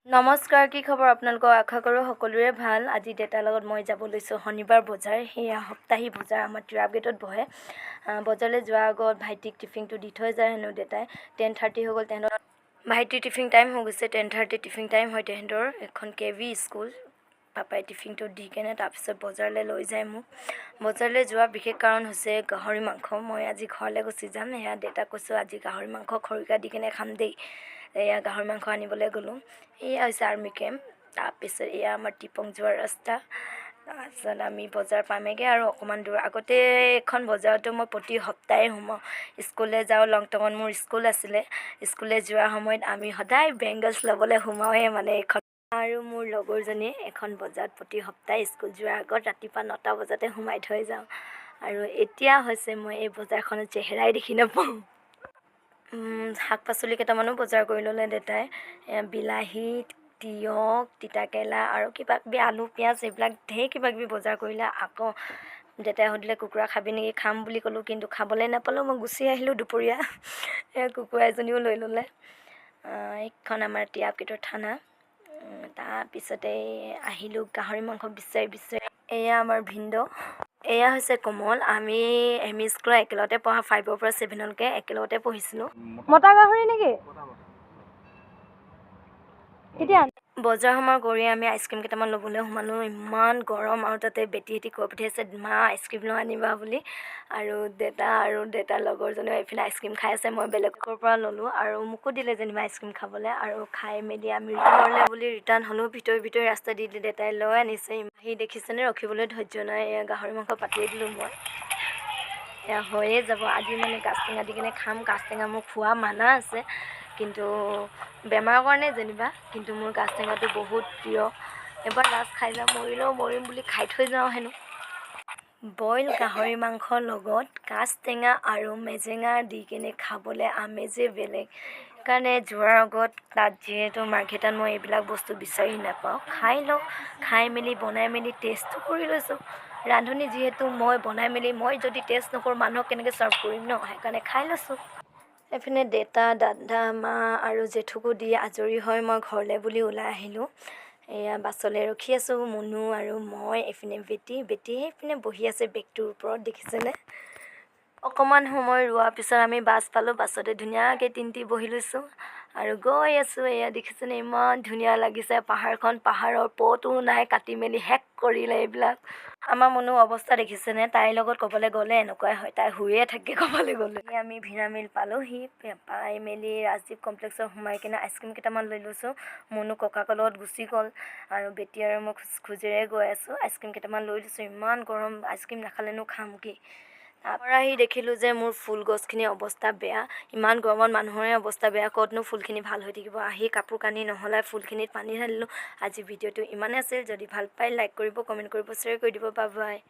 নমস্কাৰ, কি খবৰ আপোনালোকৰ? আশা কৰোঁ সকলোৰে ভাল। আজি দেউতাৰ লগত মই যাব লৈছোঁ শনিবাৰ বজাৰ। সেয়া সপ্তাহী বজাৰ, আমাৰ টিৰাপ গেটত বহে। বজাৰলৈ যোৱাৰ আগত ভাইটিক টিফিনটো দি থৈ যায় হেনো দেউতাই। 10:30 হৈ গ'ল তেহেঁতৰ। ভাইটিৰ টিফিন টাইম হৈ গৈছে। 10:30 টিফিন টাইম হয় তেহেঁতৰ। এখন কেভি স্কুল। পাপাই টিফিনটো দি কেনে তাৰপিছত বজাৰলৈ লৈ যায় মোক। বজাৰলৈ যোৱাৰ বিশেষ কাৰণ হৈছে গাহৰি মাংস। মই আজি ঘৰলৈ গুচি যাম। সেয়া দেউতাক কৈছোঁ, আজি গাহৰি মাংস খৰিকা দি কেনে খাম দেই। এয়া গাহৰি মাংস আনিবলৈ গ'লোঁ। এয়া হৈছে আৰ্মি কেম্প। তাৰপিছত এয়া আমাৰ টিপং যোৱাৰ ৰাস্তা। তাৰপিছত আমি বজাৰ পামেগৈ আৰু অকণমান দূৰ। আগতে এইখন বজাৰতো মই প্ৰতি সপ্তাহে সোমাওঁ। স্কুললৈ যাওঁ, লংটঙত মোৰ স্কুল আছিলে। স্কুললৈ যোৱাৰ সময়ত আমি সদায় বেংগলছ ল'বলৈ সোমাওঁৱে মানে এইখন। আৰু মোৰ লগৰজনীয়ে এখন বজাৰত প্ৰতি সপ্তাহে স্কুল যোৱাৰ আগত ৰাতিপুৱা 9টা বজাতে সোমাই থৈ যাওঁ। আৰু এতিয়া হৈছে মই এই বজাৰখনত চেহেৰাই দেখি নাপাওঁ। শাক পাচলি কেইটামানো বজাৰ কৰি ল'লে দেউতাই। বিলাহী, তিয়ঁহ, তিতাকেৰেলা আৰু কিবা কিবি, আলু, পিঁয়াজ, এইবিলাক ঢেৰ কিবা কিবি বজাৰ কৰিলে। আকৌ দেউতাই সুধিলে, "কুকুৰা খাবি নেকি?" খাম বুলি ক'লোঁ, কিন্তু খাবলৈ নাপালোঁ। মই গুচি আহিলোঁ দুপৰীয়া। কুকুৰা এজনীও লৈ ল'লে। এইখন আমাৰ টিৰাপ গেটৰ থানা। তাৰপিছতে আহিলোঁ গাহৰি মাংস বিচাৰি বিচাৰি। এয়া আমাৰ ভিনদেউ। এয়া হৈছে কমল। আমি এম ই স্কুলত একেলগতে পঢ়া। 5ৰ পৰা 7লৈকে একেলগতে পঢ়িছিলোঁ। মতা গাহৰি নেকি? কেতিয়া বজাৰ সমাৰ কৰি আমি আইচক্ৰীম কেইটামান ল'বলৈ সোমালোঁ। ইমান গৰম আৰু তাতে বেটীহঁতি কৈ পঠিয়াইছে, "মা, আইচক্ৰীম লৈ আনিবা" বুলি। আৰু দেউতা আৰু দেউতাৰ লগৰজনেও এইপিনে আইচক্ৰীম খাই আছে। মই বেলেগৰ পৰা ল'লোঁ আৰু মোকো দিলে যেনিবা আইচক্ৰীম খাবলৈ। আৰু খাই মেলি আমি ঘৰলৈ বুলি ৰিটাৰ্ণ হ'লোঁ। ভিতৰি ভিতৰি ৰাস্তা দি দেউতাই লৈ আনিছে। আহি দেখিছেনে, ৰখিবলৈ ধৈৰ্য নাই। এয়া গাহৰি মাংস পাতিয়ে দিলোঁ মই। এয়া হৈয়ে যাব। আজি মানে গাজ টেঙা দি কেনে খাম। গাজ টেঙা মোৰ খোৱা মানা আছে, কিন্তু বেমাৰৰ কাৰণে যেনিবা। কিন্তু মোৰ গাজ টেঙাটো বহুত প্ৰিয়। এবাৰ লাষ্ট খাই যাওঁ, মৰিলেও মৰিম বুলি খাই থৈ যাওঁ হেনো। বইল গাহৰি মাংসৰ লগত গাজ টেঙা আৰু মেজেঙা দি কেনে খাবলৈ আমেজেই বেলেগ। সেইকাৰণে যোৱাৰ আগত তাত যিহেতু মাৰ্ঘেৰিটাত মই এইবিলাক বস্তু বিচাৰি নাপাওঁ, খাই লওঁ। খাই মেলি, বনাই মেলি টেষ্টটো কৰি লৈছোঁ। ৰান্ধনি যিহেতু মই, বনাই মেলি মই যদি টেষ্ট নকৰোঁ, মানুহক কেনেকৈ ছাৰ্ভ কৰিম ন? সেইকাৰণে খাই লৈছোঁ। এইপিনে দেউতা, দাদা, মা আৰু জেঠুকো দি আজৰি হৈ মই ঘৰলৈ বুলি ওলাই আহিলোঁ। এয়া বাছলৈ ৰখি আছোঁ মুনু আৰু মই। এইপিনে বেটী, বেটী সেইপিনে বহি আছে বেগটোৰ ওপৰত, দেখিছেনে? অকণমান সময় ৰোৱাৰ পিছত আমি বাছ পালোঁ। বাছতে ধুনীয়াকৈ তিনিটি বহি লৈছোঁ আৰু গৈ আছোঁ। এয়া দেখিছেনে, ইমান ধুনীয়া লাগিছে পাহাৰখন। পাহাৰৰ প'তো নাই, কাটি মেলি শেষ কৰিলে এইবিলাক। আমাৰ মুনু অৱস্থা দেখিছেনে? তাইৰ লগত ক'বলৈ গ'লে এনেকুৱাই হয়, তাই শুয়ে থাকে ক'বলৈ গ'লে। আমি ভিৰামিল পালোহি। পাই মেলি ৰাজদ্বীপ কমপ্লেক্সত সোমাই কিনে আইচক্ৰীম কেইটামান লৈ লৈছোঁ। মুনু ককাকৰ লগত গুচি গ'ল আৰু বেটী আৰু মই খোজ খোজেৰে গৈ আছোঁ। আইচক্ৰীম কেইটামান লৈ লৈছোঁ। ইমান গৰম, আইচক্ৰীম নাখালেনো খাম কি? তাৰপৰা আহি দেখিলোঁ যে মোৰ ফুল গছখিনিৰ অৱস্থা বেয়া। ইমান গৰমত মানুহৰে অৱস্থা বেয়া, ক'তনো ফুলখিনি ভাল হৈ থাকিব? আহি কাপোৰ কানি নহ'লে ফুলখিনিত পানী ঢালিলোঁ। আজি ভিডিঅ'টো ইমানেই আছিল। যদি ভাল পায়, লাইক কৰিব, কমেণ্ট কৰিব, শ্বেয়াৰ কৰি দিব। Bye bye.